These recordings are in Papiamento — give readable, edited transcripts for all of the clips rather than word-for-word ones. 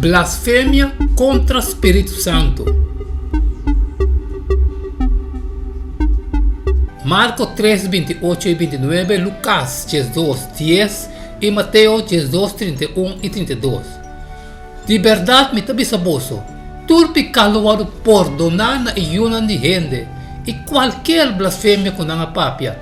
Blasfemia kontra Spiritu Santu. Marko 3, 28 i 29, Lukas 12, 10 i Mateo 12, 31 i 32. Di bèrdat mi ta bisa boso, tur piká lo wòrdu pordoná na e yunan di hende, i kualkier blasfemia ku nan a papia,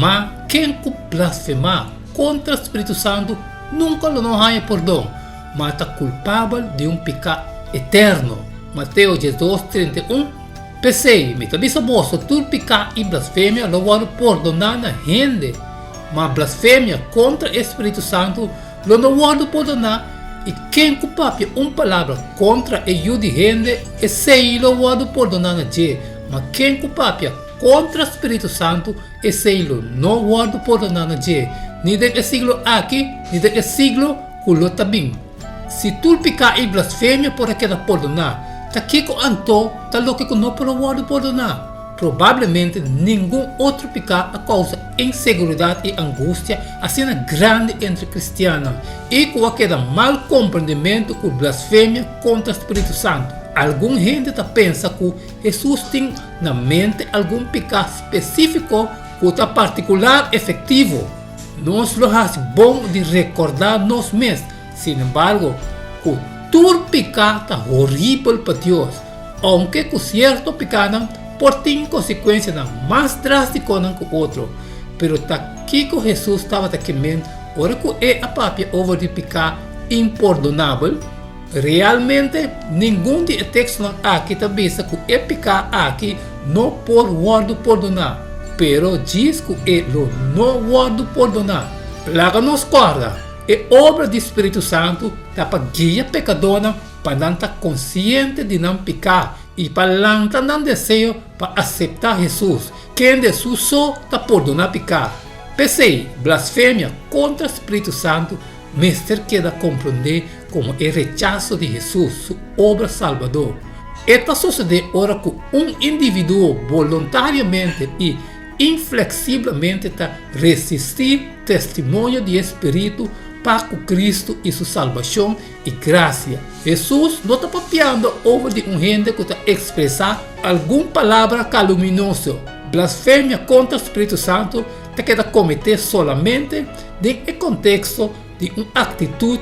ma ken ku blasfemá kontra Spiritu Santu nunka lo no haña pordon, ma ta kulpabel di un piká eterno. Mateo 12, 31. P'esei, mi ta bisa boso, tur piká i blasfemia lo wòrdu pordoná na hende, ma blasfemia kontra e Spiritu Santu lo no wòrdu pordoná, i ken ku papia un palabra kontra e Yu di hende, esei lo wòrdu pordoná na dje, ma ken ku papia kontra Spiritu Santu, esei lo no wòrdu pordoná na dje, ni den e siglo aki, ni den e siglo ku lo ta bin. Si tur piká i blasfemia por a keda pordoná, ta kiko anto ta loke ku no por a wòrdu pordoná? Probablemente ningun otro piká a kousa inseguridat i angustia asina grandi entre kristiannan i ku a keda mal komprendimentu ku blasfemia kontra spiritu santu. Algun hende ta pensa ku Hesus tin na mente algun piká spesífiko ku ta partikular efektivo. Nos lo hasi bon di rekordá nos mes, sinembargo, ku tur piká ta horibel pa Dios. Ounke ku sierto pikánan por tin konsekuensianan mas drástikonan ku otro, pero ta kiko Hesus tabata ke men ora ku e a papia over di piká impordonabel? Realmente, ningun di e tekstonan aki ta bisa ku e piká aki no por wòrdu pordoná, pero djis ku e lo no wòrdu pordoná. Laga nos kòrda, e obra di spiritu santu ta pa guia pekadónan pa nan ta konsiente di nan piká i pa lanta nan deseo pa aseptá Hesus, kende su so ta pordoná piká. P'esei, blasfemia kontra spiritu santu mester keda komprondé komo e rechaso di Hesus su obra salbador. E ta sosodé ora ku un individuo boluntariamente i infleksiblemente ta resistí testimonio di e spiritu pa ku Kristu i su salbashon i grasia. Hesus no ta papiando over di un hende ku ta ekspresá algun palabra kaluminoso. Blasfemia kontra spiritu santu ta keda kometé solamente den e konteksto di un aktitut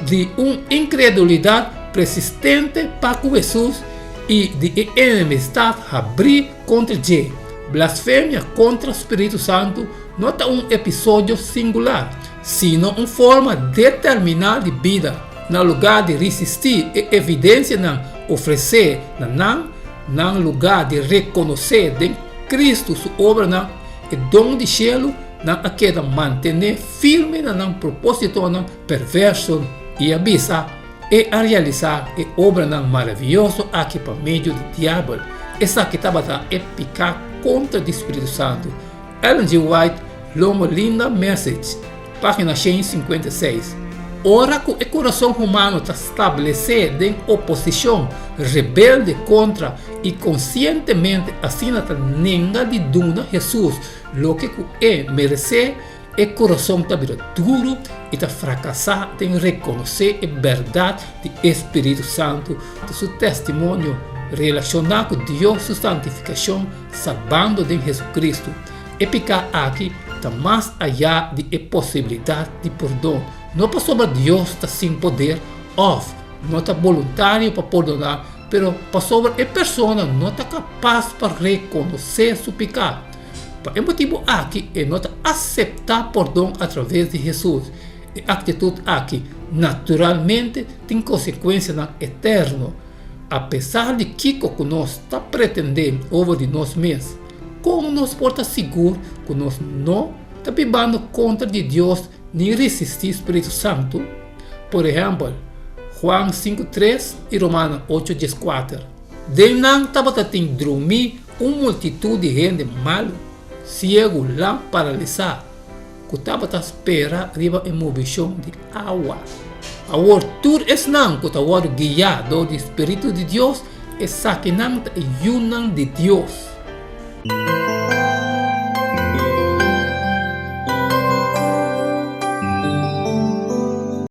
di un inkredulidat persistente pa ku Hesus i di e enemistat habrí kontra dje. Blasfemia kontra spiritu santu no ta un episodio singular, sino un forma determiná di bida. Na lugá di risistí e evidensianan ofresé na nan, nan lugá di rekonosé den Kristu su obranan e don di shelu, nan a keda mantené firme na nan propósitonan perverso i a bisa e a realisá e obranan maravioso aki pa medio di diabel. Esaki tabata e piká kontra di spiritu santu. Ellen G. White, Loma Linda Message, página 156. Ora ku e kurason humano ta stablesé den oposishon rebelde kontra i konsientemente asina ta nenga di duna Hesus loke ku e meresé, e kurason ta bira duru i ta frakasá den rekonosé e bèrdat di e Spiritu Santu su testimonio relashoná ku Dios su santifikashon salbando den Hesukristu. E piká aki ta mas ayá di e posibilidat di pordon, no pasobra Dios ta sin poder òf no ta boluntario pa pordoná, pero pasobra e persona no ta kapas pa rekonosé su piká. Pa e motibu aki e no ta aseptá pordon atraves di Hesus. E aktitut aki naturalmente tin konsekuensianan eterno. Apesar di kiko ku nos ta pretendé over di nos mes, kon nos por ta sigur ku nos no ta bibando kontra di Dios ni resistí spiritu santu? Por ehèmpel, Juan 5:3 i Romano 8:14. Den nan tabata tin drumí un multitut di hende malu, siegu, lam, paralisá, ku tabata spera riba e movishon di awa. Awor tur esnan ku ta wòrdu guiá dor di spiritu di Dios, esakinan ta e yunan di Dios.